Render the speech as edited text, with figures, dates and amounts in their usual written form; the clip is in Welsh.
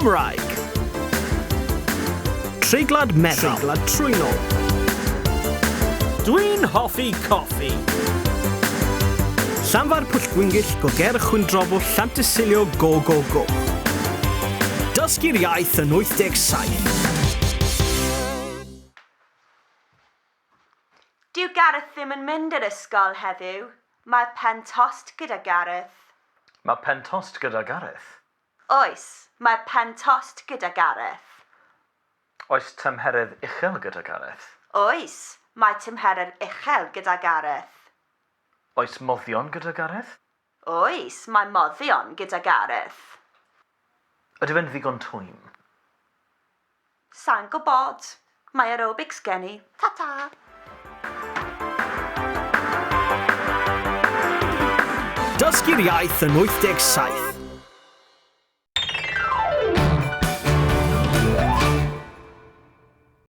Cymraeg. Treiglad meddal. Treiglad trwynol. Dwi'n hoffi coffi. Llanfair Pwllgwyngyll Goger Chwyndrobwll Llantysilio Go Go Go. Dysgu'r iaith yn 87. Dyw Gareth ddim yn mynd i'r ysgol heddiw. Mae pen tost gyda Gareth. Mae pen tost gyda Gareth? Oes, mae pen tost gyda Gareth. Oes tymheredd uchel gyda Gareth? Oes, mae tymheredd uchel gyda Gareth. Oes moddion gyda Gareth? Oes, mae moddion gyda Gareth. Ydy fe'n ddigon twym? Sai'n gwbod. Mae aerobics gen i. Ta ta! Dysgu'r iaith yn 87.